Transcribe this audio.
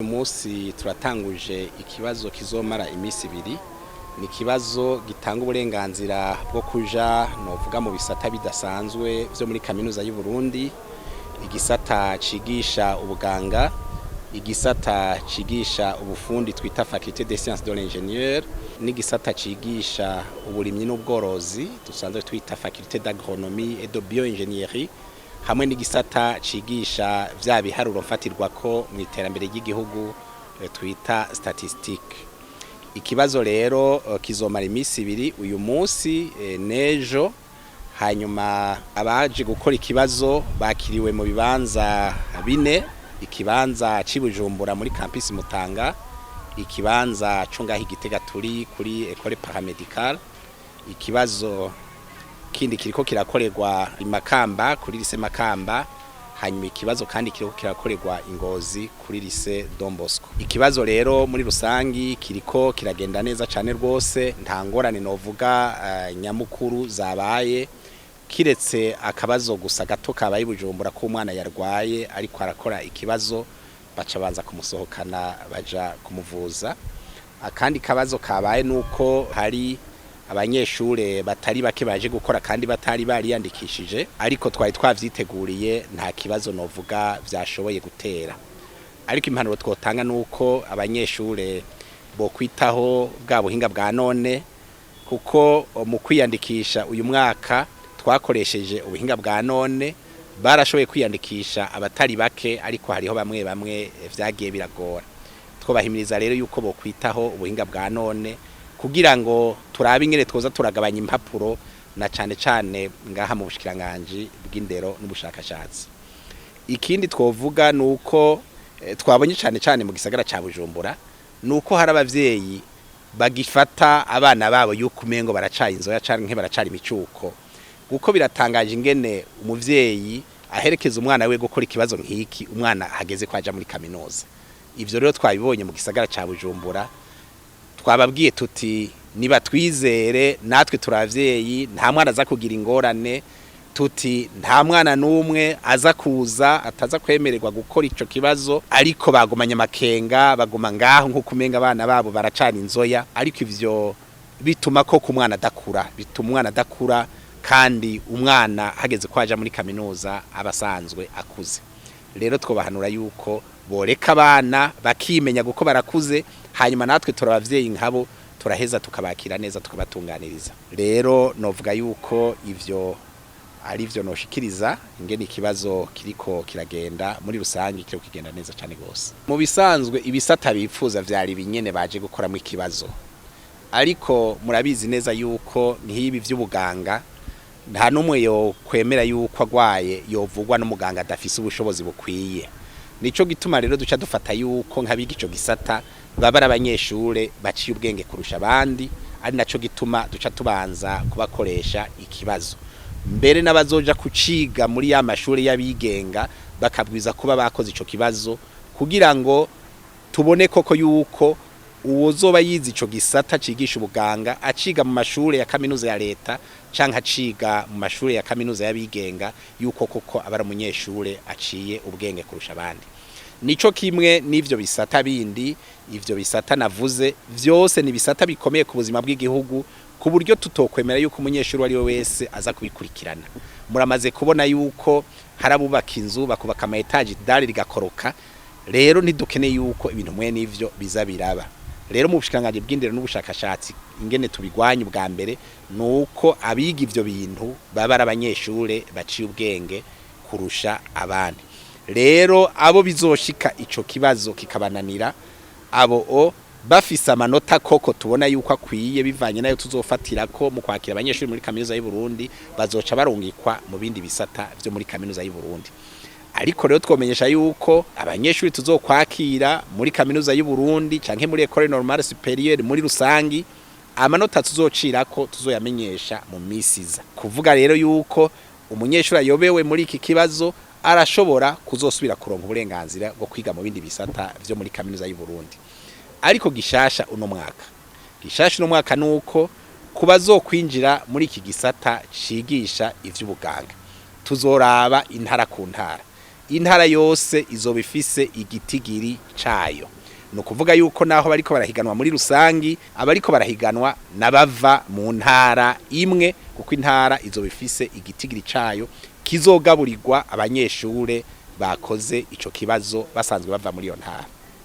Uyu munsi turatanguje ikibazo kizomara iminsi 2. Ni ikibazo gitanga uburenganzira bwo kuja novuga mu bisata bidasanzwe vyo muri kaminuza y'u Burundi: igisata cigisha ubuganga, igisata cigisha ubufundi twita faculté des sciences de l'ingénieur, n'igisata cigisha uburimyi n'ubworozi dusanzwe twita faculté d'agronomie et de bioingénierie, hamwe n'igisata cigisha vya biharuro mfatirwako mu iterambere ry'igihugu twita statistique. Ikibazo rero kizomara iminsi 2, uyu munsi n'ejo. Hanyuma abaje gukora ikibazo bakiriwe mu bibanza bine: ikibanza c'i Bujumbura muri campus Mutanga, ikibanza co ngaho Igitega turi kuri école paramédicale, ikibazo kindi kiriko kirakorerwa i Makamba kuri lycée Makamba, hanyuma ikibazo kandi kiriko kirakorerwa i Ngozi kuri lycée Don Bosco. Ikibazo rero muri rusangi kiriko kiragenda neza cane rwose, nta ngorane novuga nyamukuru zabaye, kiretse akabazo gusa gato kabaye Bujumbura ko umwana yarwaye ariko arakora ikibazo, baca banza kumusohokana baja kumuvuza. Akandi kabazo kabaye nuko hari abanyeshure batari bake baje gukora kandi batari bariyandikishije, ariko twari twavyiteguriye, nta kibazo novuga vyashoboye gutera. Ariko impanuro twotanga nuko abanyeshure bokwitaho bwa buhinga bwa none, kuko mu kwiyandikisha uyu mwaka twakoresheje ubuhinga bwa none, barashoboye kwiyandikisha abatari bake, ariko hariho bamwe bamwe vyagiye biragora. Twobahimiriza rero yuko bokwitaho ubuhinga bwa none kugira ngo turabe ingene twoza turagabanya impapuro, na cane cane ngaha mu bushikiranganji bw'indero n'ubushakashatsi. Ikindi twovuga nuko twabonye cane cane mu gisagara ca Bujumbura nuko hari abavyeyi bagifata abana babo yuko umengo baracaye inzoya canke baracari imicuko, kuko biratangaje ingene umuvyeyi aherekeza umwana we gukora ikibazo nk'iki umwana hageze ko aja muri kaminuza. Ivyo rero twabibonye mu gisagara ca Bujumbura. Twababwiye tuti niba twizere, natwe turavyeyi, nta mwana aza kugira ingorane. Tuti nta mwana n'umwe aza kuza ataza kwemererwa gukora ico kibazo, ariko bagumanye amakenga, baguma ngaho nkuko umenga abana babo baracana inzoya. Ariko ivyo bituma ko ku mwana adakura, bituma umwana adakura, kandi umwana hageze ko aja muri kaminuza aba asanzwe akuze. Rero twobahanura yuko boreka abana bakimenya kuko barakuze, hanyuma natwe turabavyeyi nkabo, turaheza tukabakira neza, tukabatunganiriza. Rero novuga yuko ivyo ari vyo noshikiriza ingene ikibazo kiriko kiragenda. Muri rusange kiriko kigenda neza cane gose. Mu bisanzwe ibisata bipfuza vyari binyene baje gukoramo ikibazo, ariko murabizi neza yuko nk'ibi vy'ubuganga nta n'umwe yo kwemera yuko agwaye yovugwa n'umuganga adafise ubushobozi bukwiye. Nico gituma rero duca dufata yuko nk'abiga ico gisata baba ari abanyeshure baciye ubwenge kurusha abandi, ari naco gituma duca tubanza kubakoresha ikibazo. Mbere n'abazoja kuciga muri ya mashuri y'abigenga bakabwiza kuba bakoze ico kibazo, kugira ngo tubone koko yuko uwozoba yize ico gisata cigisha ubuganga aciga mu mashure ya kaminuza ya leta canke aciga mu mashure ya kaminuza y'abigenga, yuko koko aba ari umunyeshure aciye ubwenge kurusha abandi. Nico kimwe n'ivyo bisata bindi. Ivyo bisata navuze vyose ni bisata bikomeye ku buzima bw'igihugu, ku buryo tutokwemera yuko umunyeshuri uwo ari we wese aza kubikurikirana. Muramaze kubona yuko hari abubaka inzu, bakubaka ama étages, dalle rigakoroka. Rero ntidukeneye yuko ibintu mwe n'ivyo biza biraba. Rero mu bushikiranganji bw'indero n'ubushakashatsi, ingene tubigwanya ubwa mbere nuko abiga ivyo bintu baba ari abanyeshure baciye ubwenge kurusha abandi. Rero abo bizoshika ico kibazo kikabananira, abo o bafise amanota koko tubona yuko akwiye bivanye nayo tuzofatira ko mu kwakira abanyeshuri muri kaminuza y'u Burundi, bazoca barungikwa mu bindi bisata vyo muri kaminuza y'u Burundi. Ariko rero twomenyesha yuko abanyeshuri tuzokwakira muri kaminuza y'u Burundi canke muri École Normale Supérieure muri rusangi, amanota tuzocirako tuzoyamenyesha mu misi iza. Kuvuga rero yuko umunyeshuri ayobewe muri iki kibazo arashobora kuzosubira kuronka uburenganzira bwo kwiga mu bindi bisata vyo muri kaminuza y'u Burundi. Ariko gishasha uno mwaka nuko kubazokwinjira muri iki gisata cigisha ivy'ubuganga, tuzoraba intara ku ntara. Intara yose izoba ifise igitigiri cayo. Ni ukuvuga yuko naho bariko barahiganwa muri rusangi, abariko barahiganwa nabava mu ntara imwe, kuko intara izoba ifise igitigiri cayo kizogaburirwa abanyeshure bakoze ico kibazo basanzwe bava muri iyo ntara.